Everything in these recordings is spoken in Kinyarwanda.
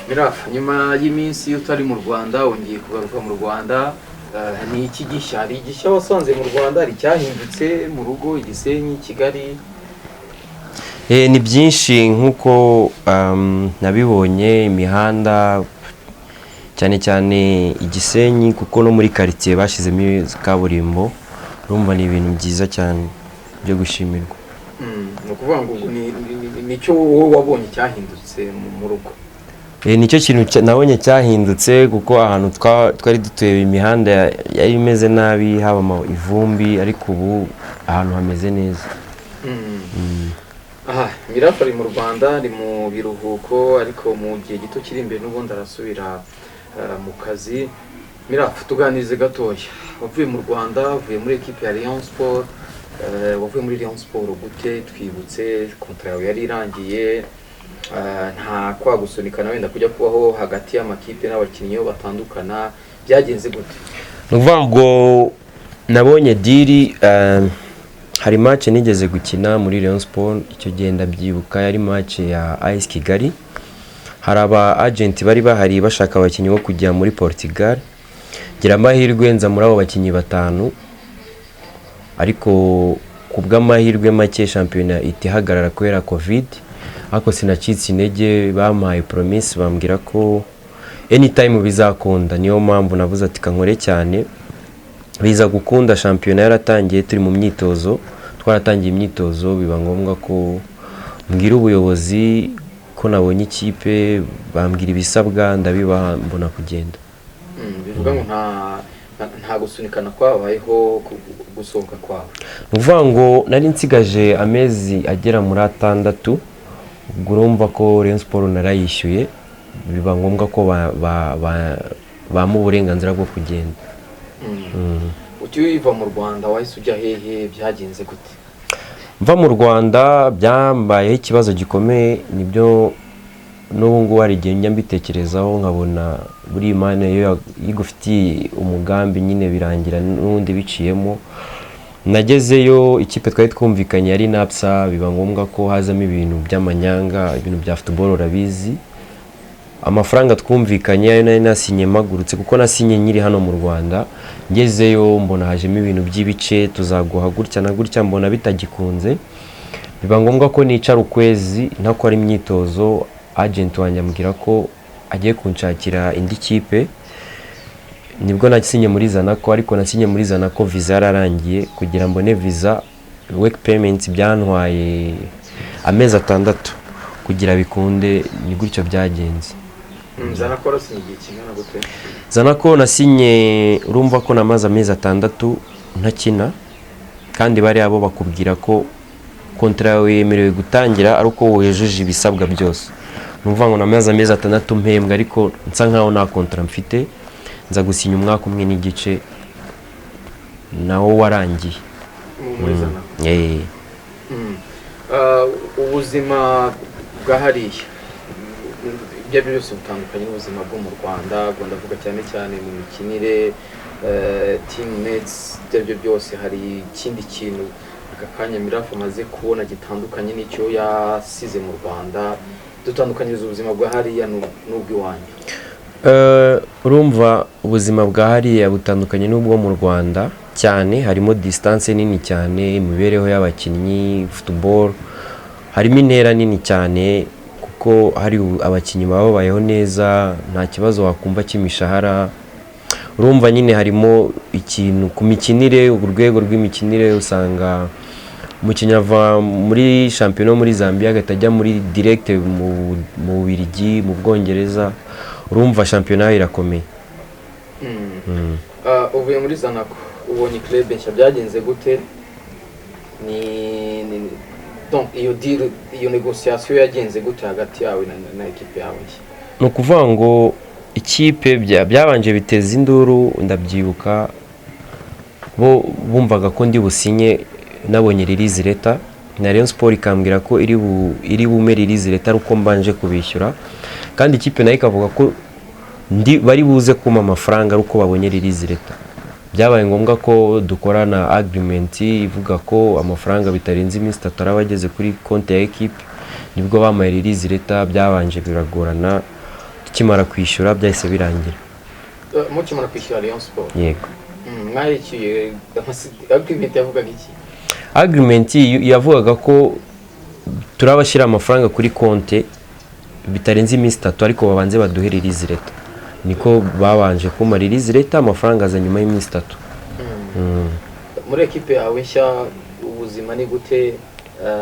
Mirafa, nyuma y'iminsi utari mu Rwanda wongeye kugaruka mu Rwanda. Ni iki gishya? Hari igishya wasanze mu Rwanda? Hari icyahindutse mu rugo i Gisenyi, Kigali? Ni byinshi nk'uko nabibonye imihanda, cyane cyane i Gisenyi, kuko no muri karitsiye bashyizemo kaburimbo. Urumva ni ibintu byiza cyane byo gushimirwa. Ni ukuvuga ngo ubwo nicyo wowe wabonye cyahindutse mu rugo? Nicyo kintu nabonye cyahindutse, kuko ahantu twari dutuye imihanda yari imeze nabi, haba ivumbi, ariko ubu ahantu hameze neza. Aha Mirafa ari mu Rwanda, ari mu biruhuko, ariko mu gihe gito kiri imbere n'ubundi arasubira mu kazi. Mirafa, tuganirize gatoya. Wavuye mu Rwanda, wavuye muri ekipe ya Rayon Sport. Wavuye muri Rayon Sport gute? Twibutse, contrat yawe yari irangiye, nta kwa gusunikana wenda kujya kubaho hagati y'amakipe n'abakinnyi iyo batandukana, byagenze gute? Ni ukuvuga ngo nabonye deal. Hari match nigeze gukina muri Rayon Sport, icyo gihe ndabyibuka yari match ya AS Kigali. Hari aba agent bari bahari bashaka abakinnyi bo kujya muri Portugal, ngira amahirwe nza muri abo bakinnyi batanu, ariko ku bw'amahirwe make shampiyona ihita ihagarara kubera Covid. Ariko sinacitse intege, bampaye promise, bambwira ko anytime bizakunda. Niyo mpamvu navuze ati kankore cyane. Biza gukunda, shampiyona yaratangiye, turi mu myitozo, twaratangiye imyitozo, biba ngombwa ko mbwira ubuyobozi ko nabonye ikipe, bambwira ibisabwa ndabibaha, mbona kugenda. Bivuga ngo nta gusunikana kwabayeho gusohoka kwawe? Ni ukuvuga ngo nari nsigaje amezi agera muri 6, ubwo urumva ko Rayon Sport narayishyuye, biba ngombwa ko bampa uburenganzira bwo kugenda. Ukiva mu Rwanda wahise ujya hehe? Byagenze gute? Mva mu Rwanda byambayeho ikibazo gikomeye, nibyo n'ubu ngubu hari igihe njya mbitekerezaho nkabona buri Imana iyo igufitiye umugambi nyine birangira n'ubundi biciyemo. Nagezeyo ikipe twari twumvikanye yari Napsa, biba ngombwa ko hazamo ibintu by'amanyanga, ibintu bya football urabizi. Amafaranga twumvikanye, ayo nari nasinye mpagurutse, kuko nasinye nkiri hano mu Rwanda, ngezeyo mbona hajemo ibintu by'ibice, tuzaguha gutya na gutya, mbona bitagikunze, biba ngombwa ko nicara ukwezi ntakora imyitozo. Agent wanjye ambwira ko agiye kunshakira indi kipe, nibwo nasinye muri Zanaco. Ariko nasinye muri Zanaco visa yararangiye. Kugira mbone visa, work permit, byantwaye amezi 6 kugira bikunde. Ni gutyo byagenze. Zanaco warasinye igihe kingana gute? Zanaco nasinye, urumva ko namaze amezi 6 ntakina, kandi bariya bo bakubwira ko contrat yawe yemerewe gutangira ari uko wujuje ibisabwa byose. Ni ukuvuga ngo namaze amezi 6 mpembwa, ariko nsa nkaho nta contrat mfite. Nza gusinya umwaka umwe n'igice, nawo warangiye. Muri Zanaco? Eh. Ubuzima bwa hariya, ibyo ari byo byose butandukanye n'ubuzima bwo mu Rwanda. Ubwo ndavuga cyane cyane mu mikinire, teammates, ibyo ari byo byose. Hari ikindi kintu aka kanya Mirafa amaze kubona gitandukanye n'icyo yasize mu Rwanda? Dutandukanyiriza ubuzima bwa hariya n'ubw'iwanyu. Urumva ubuzima bwa hariya butandukanye n'ubwo mu Rwanda cyane, harimo distance nini cyane. Imibereho y'abakinnyi football harimo intera nini cyane, kuko hari abakinnyi baba babayeho neza, nta kibazo wakumva cy'imishahara. Urumva nyine harimo ikintu ku mikinire, urwego rw'imikinire, usanga umukinnyi ava muri shampiyona yo muri Zambia agahita ajya muri direct mu Bubiligi, mu Bwongereza. Urumva shampiyona irakomeye. Uvuye muri Zanaco, ubonye club nshya, byagenze gute? Ni donc iyo deal, iyo négociation yagenze gute hagati yawe na équipe yawe nshya? Ni ukuvuga ngo ikipe byabanje biteza induru, ndabyibuka. Bo bumvaga ko ndi businye nabonye release letter, na Rayon Sport ikambwira ko iri bume release letter ari uko mbanje kubishyura, kandi ikipe nayo ikavuga ko ndi bari buze kumpa amafaranga ari uko babonye release letter. Byabaye ngombwa ko dukorana agreement ivuga ko amafaranga bitarenze iminsi 3 araba ageze kuri konti ya ekipe, nibwo bampaye release letter. Byabanje biragorana. Tukimara kwishyura byahise birangira. Mukimara kwishyura Rayon Sport? Yego. Mwayishyuye, agreement yavugaga iki? Agreement yavugaga ko turabashyira amafaranga kuri konte bitarenze iminsi 3, ariko babanze baduhe release letter. Niko babanje kumpa release letter, amafaranga aza nyuma y'iminsi 3. Muri ekipe yawe nshya ubuzima ni gute?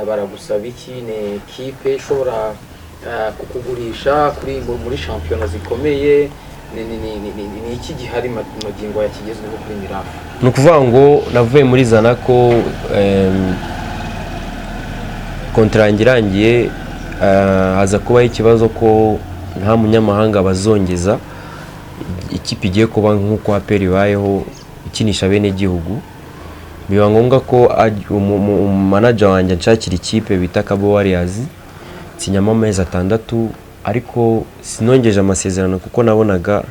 Baragusaba iki? Ni ekipe ishobora kukugurisha muri shampiyona zikomeye? Ni iki gihari magingo ya kigezweho kuri Mirafa? Ni ukuvuga ngo navuye muri Zanaco, contrat yanjye irangiye, haza kubaho ikibazo ko nta munyamahanga bazongeza. Ikipe igiye kuba nk'uko APR ibayeho, ikinisha bene gihugu. Biba ngombwa ko manager wanjye anshakira ikipe bita Kabo Warriors, nsinyamo amezi 6, ariko sinongeje amasezerano kuko nabonaga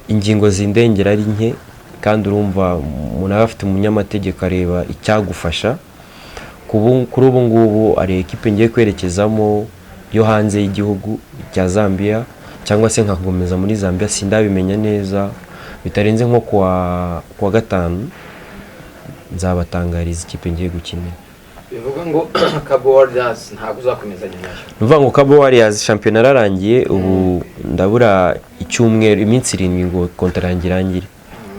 ingingo zindengera ari nke. Kandi urumva umuntu aba afite umunyamategeko areba icyagufasha. Kuri ubu ngubu hari ekipe ngiye kwerekezamo yo hanze y'igihugu cya Zambia, cyangwa se nkakomeza muri Zambia, sindabimenya neza. Bitarenze nko kuwa gatanu nzabatangariza ikipe ngiye gukinira. Bivuga ngo Kabo Warriors ntabwo uzakomezanya nayo? Ni ukuvuga ngo Kabo Warriors shampiyona yararangiye, ubu ndabura icyumweru, iminsi 7 ngo contrat yanjye irangire.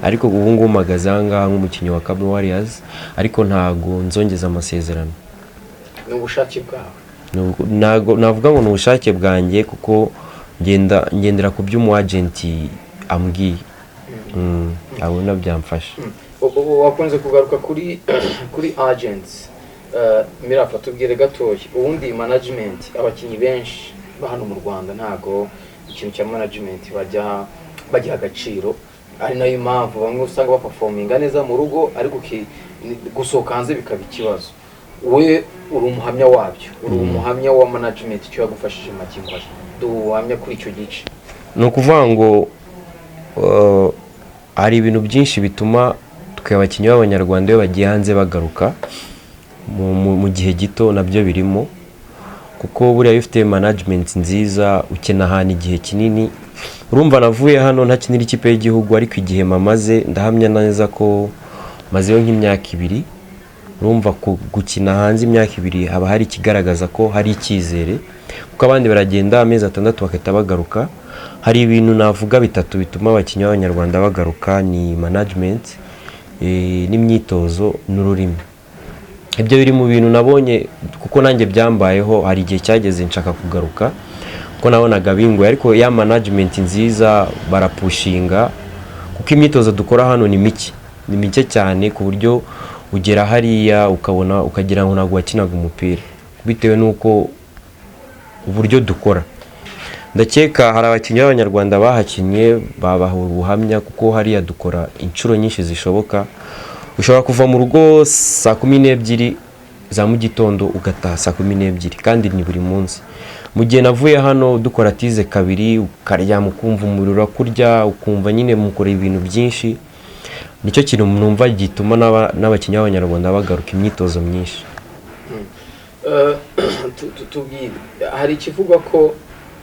Ariko ubu ngubu mpagaze aha ngaha nk'umukinnyi wa Kabo Warriors, ariko ntago nzongeza amasezerano. Ni ubushake bwawe? Ntago navuga ngo ni ubushake bwanjye, kuko ngenda ngendera ku byo umu agent ambwiye. Abona byamfasha. Wakunze kugaruka kuri agents. Mirafa, tubwire gatoya ubundi management. Abakinnyi benshi ba hano mu Rwanda ntago ikintu cya management bajya bagiha agaciro, ari nayo mpamvu bamwe usanga baperforminga neza mu rugo, ariko gusohoka hanze bikaba ikibazo. We uri umuhamya wabyo, uri umuhamya wa management icyo yagufashije magingo aya. Duha ubuhamya kuri icyo gice. Ni ukuvuga ngo hari ibintu byinshi bituma twe abakinnyi b'Abanyarwanda iyo bagiye hanze bagaruka mu gihe gito. Nabyo birimo, kuko buriya iyo ufite management nziza ukina ahantu igihe kinini. Urumva navuye hano ntakinira ikipe y'igihugu, ariko igihe mamaze ndahamya neza ko mazeyo nk'imyaka 2. Urumva gukina hanze imyaka 2 haba hari ikigaragaza ko hari icyizere, kuko abandi baragenda amezi 6 bagahita bagaruka. Hari ibintu navuga bitatu bituma abakinnyi b'Abanyarwanda bagaruka: ni management, n'imyitozo n'ururimi. Ibyo biri mu bintu nabonye, kuko nanjye byambayeho. Hari igihe cyageze nshaka kugaruka kuko nabonaga bingoye, ariko ya management nziza barapushinga, kuko imyitozo dukora hano ni mike, ni mike cyane, ku buryo ugera hariya ukabona ukagira ngo ntabwo wakinaga umupira, bitewe n'uko uburyo dukora. Ndakeka hari abakinnyi b'Abanyarwanda bahakinnye babaha ubuhamya, kuko hariya dukora inshuro nyinshi zishoboka. Ushobora kuva mu rugo saa 12 za mu gitondo, ugataha saa 12, kandi ni buri munsi. Mu gihe navuye hano dukora tize kabiri, ukaryama ukumva umuriro urakurya, ukumva nyine mukora ibintu byinshi. Nicyo kintu numva gituma n'abakinnyi b'Abanyarwanda bagaruka, imyitozo myinshi. Tubwire, hari ikivugwa ko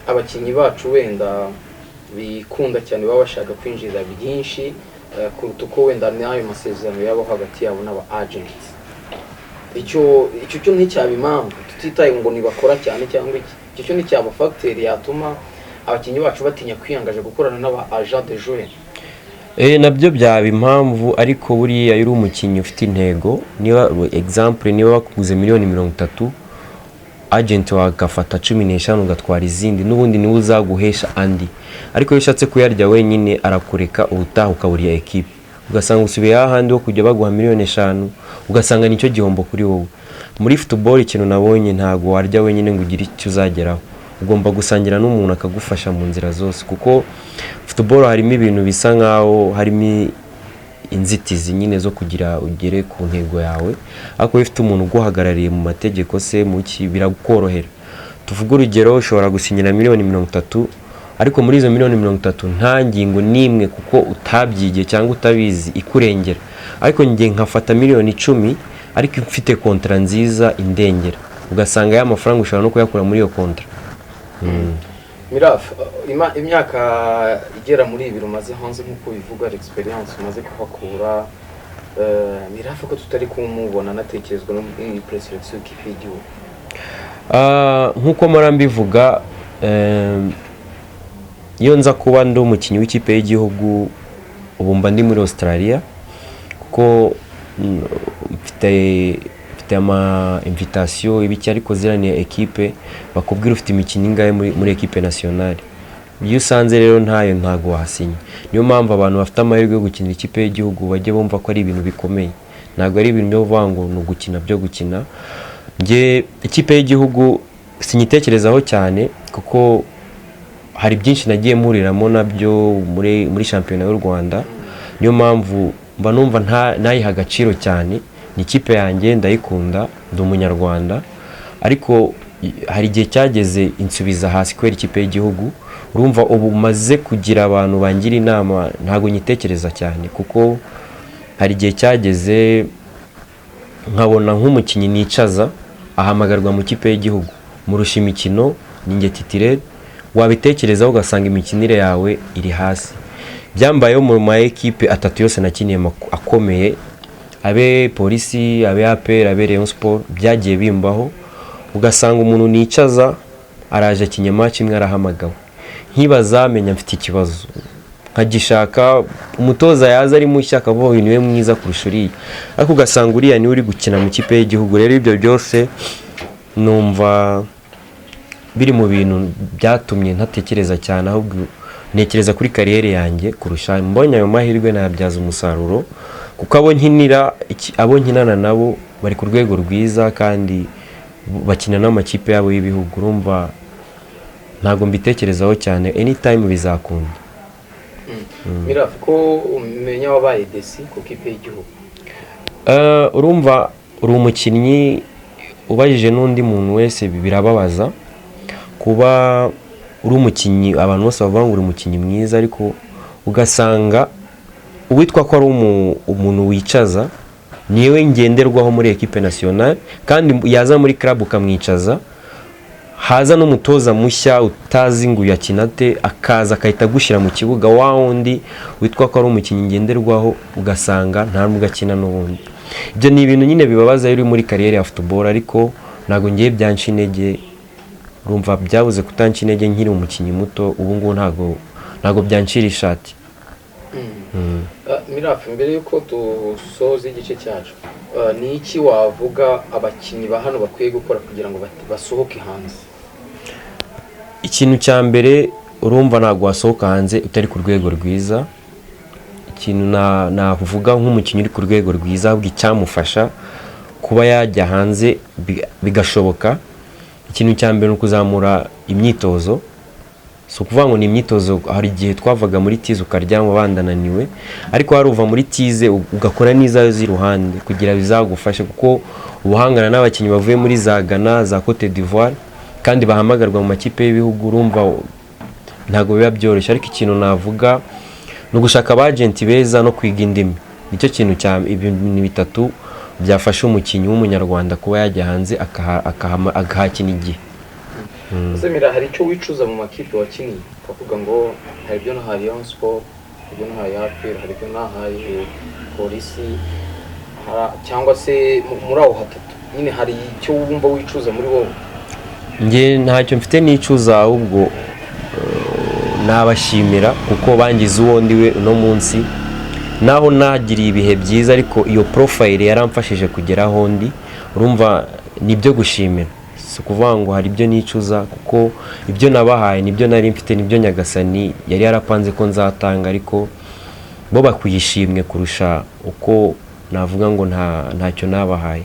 abakinnyi bacu wenda bikunda cyane, baba bashaka kwinjiza byinshi kuruta uko wenda n'ayo masezerano yabaho hagati yabo n'aba agents. Icyo cyo nticyaba impamvu, tutitaye ngo ntibakora cyane cyangwa iki? Icyo cyo nticyaba facteur yatuma abakinnyi bacu batinya kwiyangaje gukorana n'aba agent de joueur? Nabyo byaba impamvu, ariko buriya iyo uri umukinnyi ufite intego, niba example niba bakuguze miliyoni 30, agent wawe agafata 15 ugatwara izindi, n'ubundi niwe uzaguhesha andi. Ariko iyo ushatse kuyarya wenyine arakureka, ubutaha ukaburiya ekipe, ugasanga usubiye hahandi ho kujya baguha miliyoni 5, ugasanga nicyo gihombo kuri wowe. Muri football ikintu nabonye, ntabwo warya wenyine ngo ugire icyo uzageraho. Ugomba gusangira n'umuntu akagufasha mu nzira zose, kuko football harimo ibintu bisa nkaho harimo inzitizi nyine zo kugira ugere ku ntego yawe. Ariko iyo ufite umuntu uguhagarariye mu mategeko se muki, birakorohera. Tuvuge urugero, ushobora gusinyira miliyoni 30, ariko muri izo miliyoni 30 nta ngingo n'imwe, kuko utabyigiye cyangwa utabizi, ikurengera. Ariko njye nkafata miliyoni 10, ariko mfite contrat nziza indengera, ugasanga ya mafaranga ushobora no kuyakura muri iyo contrat. Mirafa, imyaka igera muri 2 umaze hanze, nk'uko bivuga, experience umaze kuhakura, Mirafa ko tutari kumubona anatekerezwa no muri preselection y'ikipe y'igihugu? Nk'uko mpora mbivuga, iyo nza kuba ndi umukinnyi w'ikipe y'igihugu, ubu mba ndi muri Australia, kuko mfite ama invitation ibiki, ariko ziriya ni ekipe bakubwira ufite imikino ingahe muri ekipe nationale. Iyo usanze rero ntayo, ntago wahasinya. Niyo mpamvu abantu bafite amahirwe yo gukinira ikipe y'igihugu bajye bumva ko ari ibintu bikomeye, ntabwo ari ibintu byo kuvuga ngo ni ugukina byo gukina. Njye ikipe y'igihugu sinyitekerezaho cyane, kuko hari byinshi nagiye mpuriramo nabyo muri shampiyona y'u Rwanda. Niyo mpamvu mba numva ntayiha agaciro cyane. Ni ikipe yanjye, ndayikunda, ndi Umunyarwanda, ariko hari igihe cyageze insubiza hasi kubera ikipe y'igihugu. Urumva ubu maze kugira abantu bangira inama, ntabwo nyitekereza cyane, kuko hari igihe cyageze nkabona nk'umukinnyi nicaza ahamagarwa mu kipe y'igihugu, murusha imikino, ni njye titulaire, wabitekerezaho ugasanga imikinire yawe iri hasi. Byambayeho mu ma ekipe atatu yose nakiniye akomeye, abe Polisi, abe APR, abe Rayon Sport. Byagiye bimbaho, ugasanga umuntu nicaza araje akinye match imwe arahamagawe, nkibaza, menya mfite ikibazo, nkagishaka. Umutoza yaza ari mushya akavuga uyu niwe mwiza kurusha uriya, ariko ugasanga uriya niwe uri gukina mu kipe y'igihugu. Rero ibyo byose numva biri mu bintu byatumye ntatekereza cyane, ahubwo ntekereza kuri carrière yanjye kurusha. Mbonye ayo mahirwe nayabyaza umusaruro, kuko abo nkinira abo nkinana nabo bari ku rwego rwiza kandi bakina n'amakipe yabo y'ibihugu. Urumva ntabwo mbitekerezaho cyane, anytime bizakunda. Mirafa, ko umenya wabaye déçu ku kipe y'igihugu? Urumva uri umukinnyi, ubajije n'undi muntu wese birababaza kuba uri umukinnyi, abantu bose bavuga ngo uri umukinnyi mwiza, ariko ugasanga uwitwa ko ari umuntu wicaza niwe ngenderwaho muri ekipe nationale, kandi yaza muri club ukamwicaza, haza n'umutoza mushya utazi ngo uyu akina ate, akaza agahita agushyira mu kibuga, wa wundi witwa ko ari umukinnyi ngenderwaho ugasanga nta nubwo akina n'ubundi. Ibyo ni ibintu nyine bibabaza iyo uri muri carrière ya football, ariko ntabwo ngiye byanca intege. Urumva byabuze kutanca intege nkiri umukinnyi muto, ubu ngubu ntabwo byancira ishati. Mirafa, mbere y'uko dusoza igice cyacu, ni iki wavuga abakinnyi ba hano bakwiye gukora kugira ngo basohoke hanze? Ikintu cya mbere, urumva ntabwo wasohoka hanze utari ku rwego rwiza. Ikintu navuga nk'umukinnyi uri ku rwego rwiza, ahubwo icyamufasha kuba yajya hanze bigashoboka, ikintu cya mbere ni ukuzamura imyitozo. Si ukuvuga ngo ni imyitozo, hari igihe twavaga muri tize ukaryama bandananiwe, ariko hari uva muri tize ugakora n'izayo z'iruhande kugira bizagufashe, kuko ubuhangana n'abakinnyi bavuye muri za Ghana, za Cote d'Ivoire, kandi bahamagarwa mu makipe y'ibihugu. Urumva ntabwo biba byoroshye, ariko ikintu navuga ni ugushaka aba agent beza no kwiga indimi. Nicyo kintu cya ibintu bitatu byafasha umukinnyi w'Umunyarwanda kuba yajya hanze akahakina igihe. Ese Mira, hari icyo wicuza mu makipe wakiniye, ukavuga ngo hari ibyo nahaye Rayon Sport, hari ibyo nahaye APR, hari ibyo nahaye Polisi, cyangwa se muri aho hatatu nyine hari icyo wumva wicuza muri wowe? Njye ntacyo mfite nicuza, ahubwo nabashimira kuko bangize uwo ndi we uno munsi. Naho nagiriye ibihe byiza, ariko iyo profile yaramfashije kugera aho ndi. Urumva nibyo gushimira, si ukuvuga ngo hari ibyo nicuza, kuko ibyo nabahaye nibyo nari mfite, nibyo Nyagasani yari yarapanze ko nzatanga, ariko bo bakwiye ishimwe kurusha uko navuga ngo ntacyo nabahaye.